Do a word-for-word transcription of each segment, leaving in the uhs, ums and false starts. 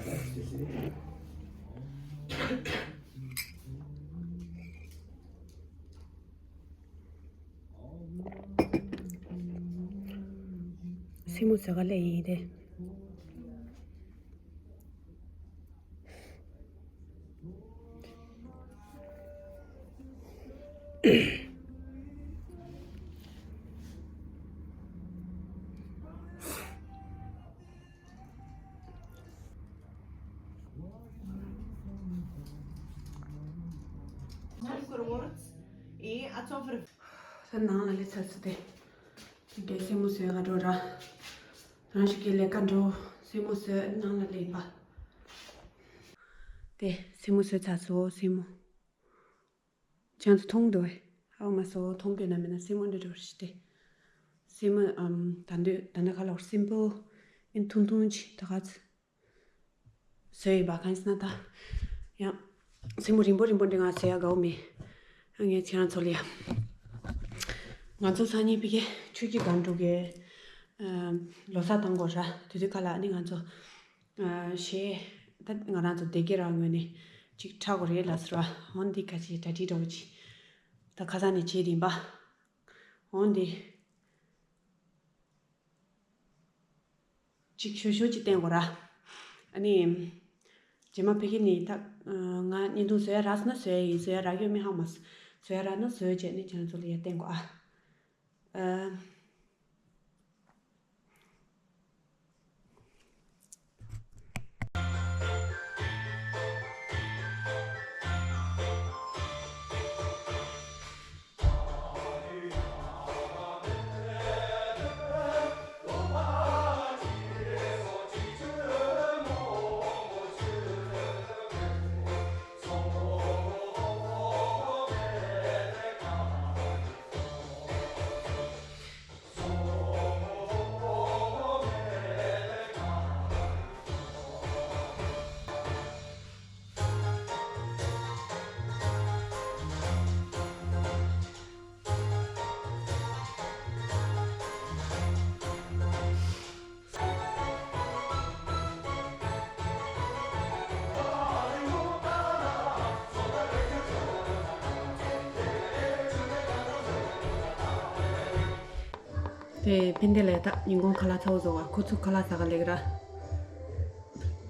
སེན་མོ་བཟོ་ག་སླེབས་ཡིན་ཏེ། ད་ནང་ལ་སླེབས་ཚར་སོང་སྟེ། དེ་སེན་མོ་བཟོ་ག་འགྲོ་ར། རང་ཞིག་གི་ལས་ཀ་འགྲོ། སེན་མོ་བཟོས་ནང་ལ་སླེབས་པ། དེ་སེན་མོ་བཟོས་ཚར་སོང་སེན་མོ། ཁྱེད་ཚོ་མཐོང་འདུག་ཨེ། ཧ་མ་སོ་མཐོང་གི་ན་མེད་ན་སེན་མོ་འདྲ་འགྲོ་རེ་ཞིག་སྟེ། སེན་མོ་ཨམ་ད་འདོད་ད་འདི་ཁ་ལོག་སིམ་པལ་ཨིན་ཐུང་ཐུང་ཅིག་ད་ག་ཚོད། བཟོས་ཡོད་པ་གང་ཟེར་ན་ད། ཡང་། སེན་མོ་རིང་པོ་རིང་པོ་འདི་ང་བཟོ་ཡ་དགའ་བོ་མེད། ཨ་ངས་ཁྱེད་རང་ཚོ་ལ་ཡ། ང་ཚོ་སང་ཉིན་ཕ་གིར་ཆོས་ཀྱི་སྒང་དྲུག་གི་ཨ་ལོ་གསར་བཏང་དགོས་ར་དེ་དུས་ཁ་ལ་ཨ་ནི་ང་ཚོ། ཨ་གཞས་ད་ང་རང་ཚོ་སྡེ་དགེ་རང་ངོས་ནས་ཅིག་འཁྲབ་དགོས་རེད་ལབ་ཟེར་བ། འོན་ཏེ་ཁ་ཆེ་གྲ་སྒྲིག་འདྲ་བོ་ཅིག་ད་ཁ་སང་ནས་བྱས་བསྡད་ཡིན་པ། འོན་ཏེ། གཅིག་ཤོ་ཤོ་གཅིག་བསྟན་དགོས་ར། ཨ་ནི། རྗེས་མ་ཕ་གི་ནི་ད། ང་བརྙན་ཐུང་བཟོ་ཡ་རག་སོང་ན་བཟོ་ཡ་ཡིན། བཟོ་ཡ་རག་ཡོད་མེད་ཧ་མ་སོང་། བཟོ་ཡ་རག་ན་བཟོ་བྱས་ནས་ཁྱེད་རང་ཚོ་ལ་ཡ་བསྟན་དགོས་ཨ། ཨ། དེ་ཕན་བདེ་ལས་ད་ཉིན་གུང་ཁ་ལག་ཚ་བོ་བཟོ་བ། ཁོ་ཚོ་ཁ་ལག་ཟ་ག་ལེགས་ར།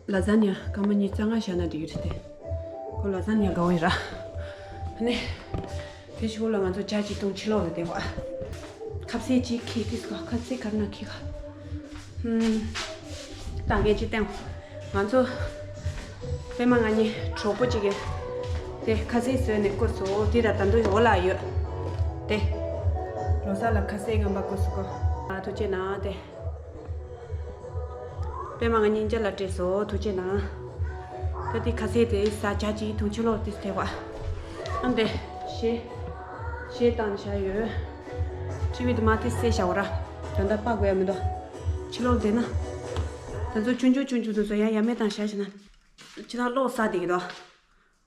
ལ་ཛ་ཉ་སྐར་མ་ཉི་ཤུ་རྩ་ལྔ་བཞག་ན་འགྲིག་གི་རེད་དེ། ཁོ་ལ་ཛ་ཉ་དགའ་བོ་ཡིན་ར། ཨ་ནི། དེ་ཞུ་ལ་ང་ཚོ་ཇ་གཅིག་འཐུང་ཕྱི་ལོགས་ལ་བསྡད་པ། ཁ་ཟས་གཅིག་ཁྱེར་ཏིས་ག་ཁ་ཟས་ག་རེ་ན་ཁྱེར་ག་ཧུམ། ད་ངས་ཅི་བསྟན། ང་ཚོ། པད་མ་ང་གཉིས་གྲོགས་པོ་གཅིག་གིས། དེ་ཁ་ཟས་བཟོས་ནས་བསྐུར་སོང་། དེ་ར་ད་དུང་འོ་ལ་ཡོད། དེ། ལོ་གསར་ལ་ཁ་ཟས་ངན་པ་བསྐུར་སོང་གོ་ཨ་ཐུགས་རྗེ་གནང་དེ། པད་མ་ང་གཉིས་མཇལ་ལ་སྤྲད་སོང་། ཐུགས་རྗེ་གནང་། ད་དེ་ཁ་ཟས་དེ་ཟ་ཇ་གཅིག་འཐུང་ཕྱི་ལོགས་དེ་སྟེར་བ། ཨ་འདི། གཞས། གཞས་བཏང་བཞག་ཡོད། ཊི་ཝི་དེ་མ་དེ་སེ་བཞག་པ་ར། ད་ལྟ་པ་དགོས་ཡ་མི་འདུག་ཕྱི་ལོགས་བསྡད་ན། ད་ཚོ་ཆུང་ཆུང་ཆུང་ཆུང་དུ་ཚོ་ཡ་ཡ་མེད་བཏང་བཞག་བྱས་ན། ཕྱི་ཐག་ལོག་ས་དེ་གི་འདུག་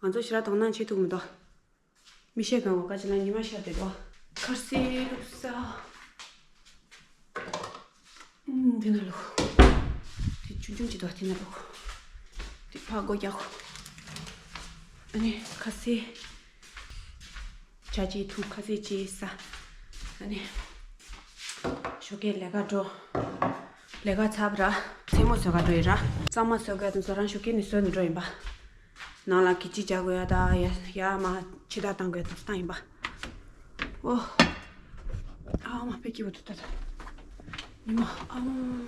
ང་ཚོ་ཕྱི་ར་དོང་ནང་ཆེ་ཐུག་མི་འདུག་མི་ཤེས་གང་གོ་ཀ་ཅི་ལ་ཉི་མ་ཤར་བསྡད་འདུག་ཁ་སེ་བླུགས་ས། ཨུམ། དེ་ན་ལོ། དེ་ཆུང་ཆུང་ཅིག་འདུག་དེ་ན་ལོ། དེ་ཕ་སྒོ་རྒྱག་གོ་ཨ་ནི་ཁ་སེ། ཇ་གཅིག་འཐུང་། ཁ་ཟས་གཅིག་ཟ། ཨ་ནི། ཞོགས་ཀས་ལས་ཀ་འགྲོ། ལས་ཀ་ཚར་བ་ར། མཚན་མོ་བཟོ་ག་འགྲོ་ཡི་ར། གཙང་མ་བཟོ་ག་དུས་ཚོད་རང་ཞོགས་ཀས་ནས་བཟོས་ནས་འགྲོ་ཡིན་པ། ནང་ལ་གི་ཅི་བྱ་དགོས་ཡ་ད་ཡ་ཡ་མ་ཕྱི་དག་བཏང་དགོས་དུས་བཏང་ཡིན་པ། ཨོ། ཨ་མ་པེ་སྐྱིད་པོ་འདུག་ད་ད། ཉི་མ་ཨ་མ་མ་མ།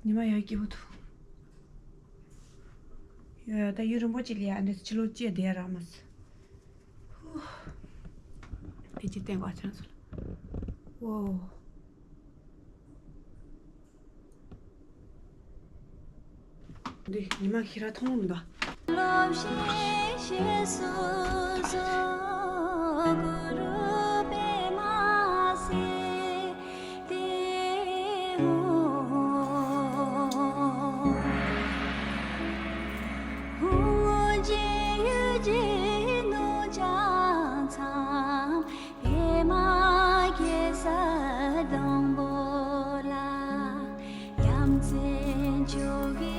ཉི་མ་ཡ་སྐྱིད་པོ་འདུག་ཡ་ད་ཡུན་རིང་པོ་ཅིག་ལ་ཡ་འདི་ཕྱི་ལོགས་བཅད་བསྡད་ཡ་རག་མ་སོང་། ཧུ། དེ་ཅི་བསྟན་པ་ཆང་སོང་ལ། ཝའོ། འདི་ཉི་མ་ཤི་ར་མཐོང་མི་འདུག་སློབ་བཤད་ཞེས་སུ་གསོལ། གུ་རུ་པདྨ་སིདྡྷི་ཧཱུྃ། ཧཱུྃ་ཨོཾ་ཇི་ཡུ་ཇི་ནུ་ཙྱ་ཚཾ། པདྨ་གེ་སར་སྡོང་པོ་ལ། ཡ་མཚན་མཆོག་གི་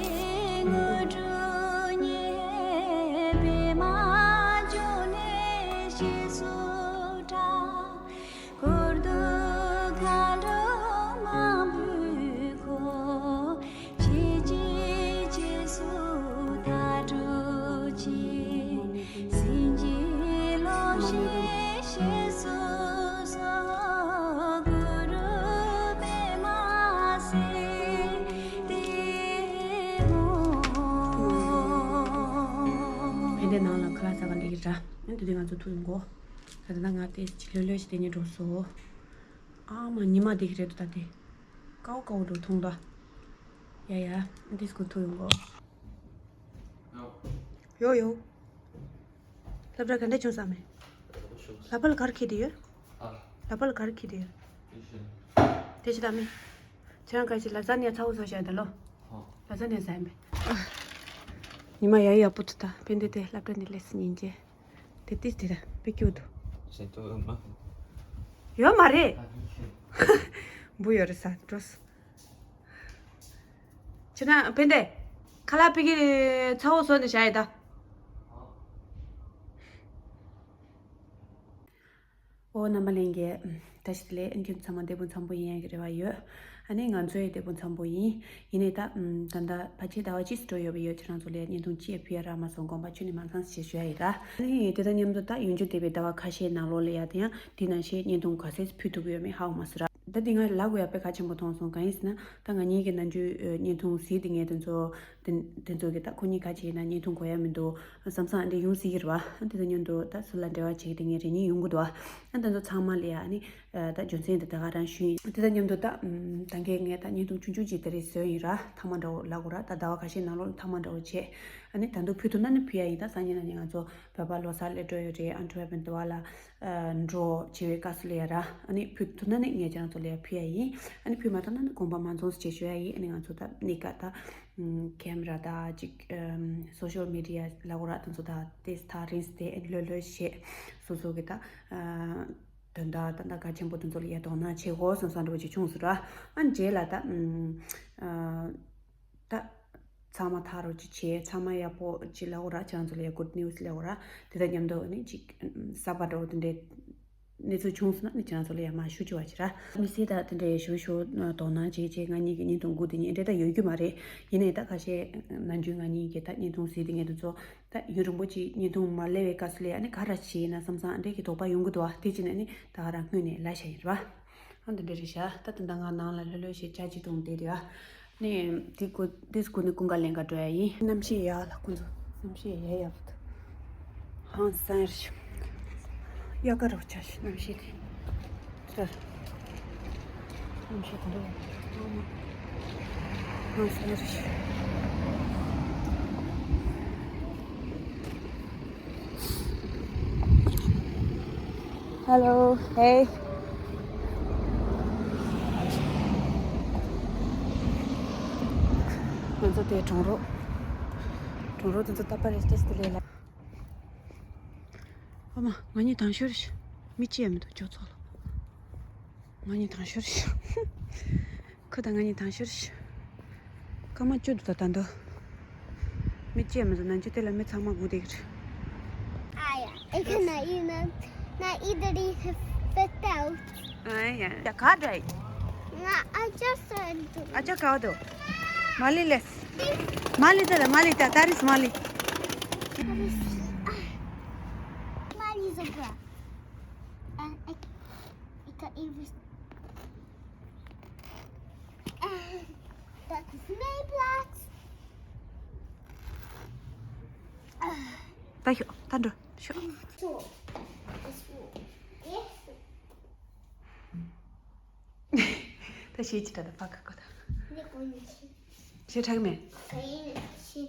ཡིན་ར། ཨ་འདི་དེ་ང་ཚོ་ཐུག་ཡོང་གོ། ད་ད་ང་དེ་ཅི་ལྷོད་ལྷོད་ཞིག་དེ་ནས་འགྲོ་སོ། ཨ་མ་ཉི་མ་དེ་གི་རེད་འདུག་ད་དེ། ཀའོ་ཀའོ་འགྲོ་མཐོང་ད། ཡ་ཡ། ཨ་འདི་སྐུ་ཐུག་ཡོང་གོ། ཡོ་ཡོ། སློབ་གྲྭ་ག་འདྲ་བྱུང་བསམ་མེད། ལ་པ་ལ་གར་ཁྱེར་དེ་ཡོད། ལ་པ་ལ་གར་ཁྱེར་དེ་ཡོད། དེ་ཅི་ད་མེད། ཁྱེད་རང་ག་ཅི་ལ་ཟ་ནས་ཚ་བོ་བཟོ་བྱ་ད་ལོ། ལ་ཟ་ནས་ཟ་ཡིན་པས། ཉི་མ་ཡ་ཡག་པོ་ཐུག་ད་ཕན་བདེ་དེ་སློབ་གྲྭ་ནས་སླེབས་སི་ཉིན་རྗེས། དེ་ཏིས་དེ་ད་པེ་ཀྱུ་དུ། ཟེར་དུ་ཨ་མ། ཡོད་མ་རེད། ཨ་ནི་ཤེས། འབུ་ཡོད་རེད་ས་འགྲོ་སོང་། ཁྱེད་རང་ཕན་བདེ། ཁ་ལག་ཕ་གི་ཚ་བོ་བཟོ་ནས་བཞག་ཡོད་ད། ཨོ་རྣམ་པ་ལྷན་རྒྱས། ད་ཞི་ལས་ཨ་ཁྱོད་ཚང་མ་བདེ་པོ་འཚམ་པོ་ཡིན་ཡག་གི་རེ་བ་ཡོད། ཨ་ནི་ང་ཚོ་ཡི་བདེ་པོ་འཚམ་པོ་ཡིན། ཡིན་ནའི་ད་ད་ལྟ་ཕལ་ཆེར་ཟླ་བ་གཅིག་ཙམ་འགྲོ་ཡོད་པ་ཡོད། ཁྱེད་རང་ཚོ་ལ་བརྙན་ཐུང་གཅིག་ཡང་ཕུལ་ཡ་རག་མ་སོང་། དགོངས་པ་ཁྱོན་ནས་མ་ཚང་ཞེས་ཞུ་ཡ་ཡིན་ར། ཨ་ནི་དེ་དང་མཉམ་དུ་ད་ཡོང་རྒྱུ་བསྡད་པའི་ཟླ་བ་ཁ་ཤས་ནང་ལོགས་ལ་ཡ་དེ་ཡང་དེ་ནང་བཞིན་བརྙན་ཐུང་ག་ཚོད་ཕུལ་ཐུབ་ཀྱི་ཡོད་མེད་ཧ་གོ་མ་སོང་ར། ད་འདི་ང་ལབ་དགོས་ཡ་དཔེ་གལ་ཆེན་པོ་མཐོང་སོང་། གང་ཡིན་ཟེར་ན་ད་ང་གཉིས་ཀྱི་ནམ་རྒྱུན་བརྙན་ཐུང་གཟིགས་དེ་ངས་དེ་ཚོ་དེ་དེ་ཚོ་གི་ད་ཁོ་གཉིས་ག་ཅིག་ཡིན་ན་བརྙན་ཐུང་གོ་ཡ་མི་འདུག་བསམ་བསམ་འདི་ཡོང་སྲིད་ཀྱི་རེད་བ། དེ་དང་མཉམ་དུ་ད་སུ་ལ་འབྲེལ་བ་བྱེད་དེ་ངས་རེ་ཉིན་ཡོང་གི་འདུག་བ། ད་དེ་ཚོ་ཚང་མ་ལ་ཡ་ཨ་ནི་ད་རྒྱུ་མཚན་དེ་ད་ག་རང་ཞུས་ཡིན། དེ་དང་མཉམ་དུ་ད་ད་གིན་ངས་ད་བརྙན་ཐུང་ཆུང་ཆུང་ཅིག་དེ་རིང་བཟོས་ཡིན་ར། ཐ་མག་འདྲ་བོ་ལབ་དགོས་ར། ད་ཟླ་བ་ཁ་ཤས་ནང་ལོགས་ལ་ཐ་མག་འདྲ་བོ་བྱས། ཨ་ནི་ད་དུང་ཕུལ་ཐུབ་ན་ནི་ཕུལ་ཡ་ཡིན། ད་སང་ཉིན་གནངས་ཉིན་ང་ཚོ་བོད་པ་ལོ་གསར་སླེབས་འགྲོ་ཡོད་རེད། ཨན་ཊི་ཝེར་པན་དེ་བ་ལ་འགྲོ་བྱེད་པའི་སྐབས་སུ་ལ་ཡ་ར། ཨ་ནི་ཕུལ་ཐུབ་ན་ནི་ངས་ཁྱེད་རང་ཚོ་ལ་ཡ་ཕུལ་ཡ་ཡིན། ཨ་ནི་ཕུལ་མ་ཐུབ་ན་ནི་དགོངས་པ་མ་ཚོམས་ཞེས་ཞུ་ཡ་ཡིན། ཨ་ནི་ང་ཚོ་ད་གནས་སྐབས་ད་ཀེམ་ར་ད་ཅིག་སོ་ཤལ་མི་ཌི་ཡ་ལབ་དགོས་ར། དེ་ཚོ་ད་ཏེས་ད་རིང་སྟེ་ལྷོད་ལྷོད་བྱས་སོ་སོ་གི་ད་དོན་དག་ད་ད་གལ་ཆེན་པོ་དེ་ཚོ་ལ་ཡ་དོ་སྣང་བྱེད་དགོས་བསམ་བསམ་འདྲ་བོ་ཅིག་བྱུང་སོང་ར། ཨ་ནི་རྗེས་ལ་ད་ད། ཚང་མ་ཐག་རོགས་ཅིག་བྱས། ཚང་མ་ཡག་པོ་ཅིག་ལབ་དགོས་ར། ཁྱེད་རང་ཚོ་ལ་ཡ་གུཌ་ནིའུ་སི་ལབ་དགོས་ར། དེ་དང་མཉམ་དུ་ནི་ཅིག་གསར་པ་འདྲ་བོ་དེ་འདྲའི་གནས་ཚུལ་བྱུང་སོང་ན་ནི་ཁྱེད་རང་ཚོ་ལ་ཡ་མར་ཞུ་བཅུག་པ་ཅིག་ར། མི་སེར་དང་དེ་འདྲའི་ཞུ་ཞུ་དོ་སྣང་བྱེད་བྱེད། ང་གཉིས་ཀྱི་བརྙན་ཐུང་སྒུག་དེ་ཉིན་འདྲེ་ད་ཡོད་རྒྱུ་མ་རེད། ཡིན་ནའི་ད་ཁ་ཤས་ནམ་རྒྱུན་ང་གཉིས་ཀྱི་ད་བརྙན་ཐུང་གཟིགས་དེ་ངས་དེ་ཚོ་ད་ཡུན་རིང་པོ་ཅིག་བརྙན་ཐུང་མ་སླེབས་པའི་སྐབས་སུ་ལ་ཡ་ནི་ག་རེ་བྱས་ཡིན་ན་བསམ་བསམ་འདྲེ་གི་དོགས་པ་ཡོང་གི་འདུག་བ། དེ་ཅི་ནས་ནི་ད་ག་རང་སྔོན་ནས་ལབ་བཞག་ཡིན་ར། ཨ་འདི་འདྲ་རེད་ཤག་ད་དེ་འདྲ་ང་ནང་ལ་ལྷོད་ལྷོད་བྱས་ཇ་ཅིག་འཐུང་བསྡད་རེད་ཨ། ནས་དེ་སྐུ་དེ་སྐུ་ནས་ཀུན་དགའ་ལེན་ག་འགྲོ་ཡ་ཡིན། གནམ་གཤིས་ཡག་ལ་ཁོང་ཚོ་གནམ་གཤིས་ཡག་ཡག་པོ་འདུག་ཧང་སང་རེད་ཤག་དབྱར་ཁ་རུ་ཆགས་ཤག་གནམ་གཤིས་དེ། ད་གནམ་གཤིས་དེ་འདུག་ཧང་སང་རེད་ཤག Hello, hey. ང་ཚོ་དེ་གྲོང་རོགས། གྲོང་རོགས་དེ་ཚོ་ད་པ་རེ་སྟེ་སྟེ་ལས་ལ། ཨ་མ། ང་གཉིས་དང་ཤོར་ཤག་མི་གཅིག་ཡང་མི་འདུག་ཇོ་ཚོགས་ལ། ང་གཉིས་དང་ཤོར་ཤག་ཁོ་དང་ང་གཉིས་དང་ཤོར་ཤག་སྐར་མ་བཅུ་འདུག་ད་ད་འདུག་མི་གཅིག་ཡང་མི་འདུག་ནང་ཆུ་དེ་ལ་མི་ཚང་མ་སྒུག་བསྡད་ཀྱི་རེད། Ah, ja. Ik kan naar iemand, naar iedereen verteld. Ah, ja. Ja, gaat hij? Ja, I just said. Acha, kaado. Mali les. Mali tada, Mali ta, taris Mali. Taris. Ah. Mali is ook wel. En ik, ik kan even. En dat is mijn plaats. Ah. Thank you. Thank you. Sure. Zo. Dat is goed. Eerst. ད་ཤེས་ཅི་ད་ད་ཕ་ག་གོ་ད། ནི་གོ་ནི་ཤི། ཤེས་ཁྲག་མེད། ག་ཡིན་ནི་ཤི།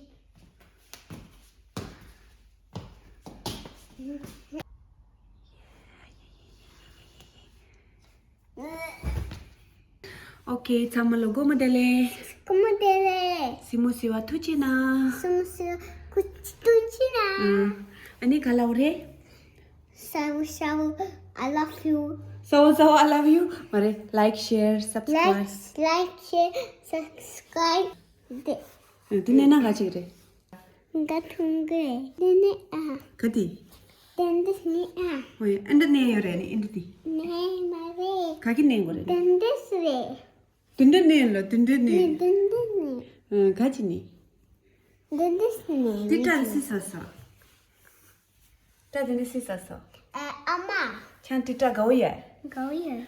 ཨོ་ཁེ། ཚང་མ་ལ་དགོང་མོ་བདེ་ལེགས། དགོང་མོ་བདེ་ལེགས། སྲིང་མོ་ཟེར་བ་ཐུགས་རྗེ་གནང་། སྲིང་མོ་ཟེར་བ་ཐུགས་རྗེ་གནང་། ཨ་ནི་ག་ལབ་རེད། Savu, savu, I love you. Savu, savu, I love you. མ་རེད། Like, share, subscribe. Like, like, share, subscribe. དེ། དེ་ནས་ན་ག་ཅིག་རེད། ག་ཐུང་གི་རེད། དེ་ནས་ཨ། ག་དེ། དེ་འདི་ནས་ཨ། ཨོ་ཡ། ཨ་འདི་ནས་ཡོད་རེད་ནི་ཨ་འདི་དེ། ནས་མ་རེད། ག་གི་ནས་གོ་རེད། དེ་འདི་སུ་རེད། དེ་འདི་ནས་ལ་དེ་འདི་ནས། ནས་དེ་འདི་ནས། ཨ་ག་ཅི་ནས། དེ་འདི་སུ་ནས། དེ་ཏྲ་སི་ས་ས། ཏྲ་དེ་ནས་སི་ས་ས། ཨ་ཨ་མ། ཁྱང་ཏི་ཏྲ་གའོ་ཡ། གའོ་ཡ།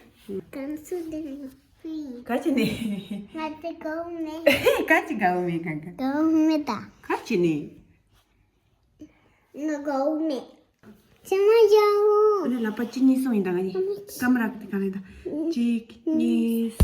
གང་སུ་དེ་ནས་ཕུ་ཡིན། ག་ཅི་ནས། ང་དེ་གའོ་མེད། ག་ཅི་གའོ་མེད་ག་ག་གའོ་མེད་ད། ག་ཅི་ནས། ང་གའོ་མེད། ཚང་མ་ཡག་པོ། ཨ་ནི་ལག་པ་གཅིག་གཉིས་གསུམ་ཡིན་ད། ང་གཉིས་ཀ་མ་ར་དེ་ག་རེ་ད། གཅིག་གཉིས།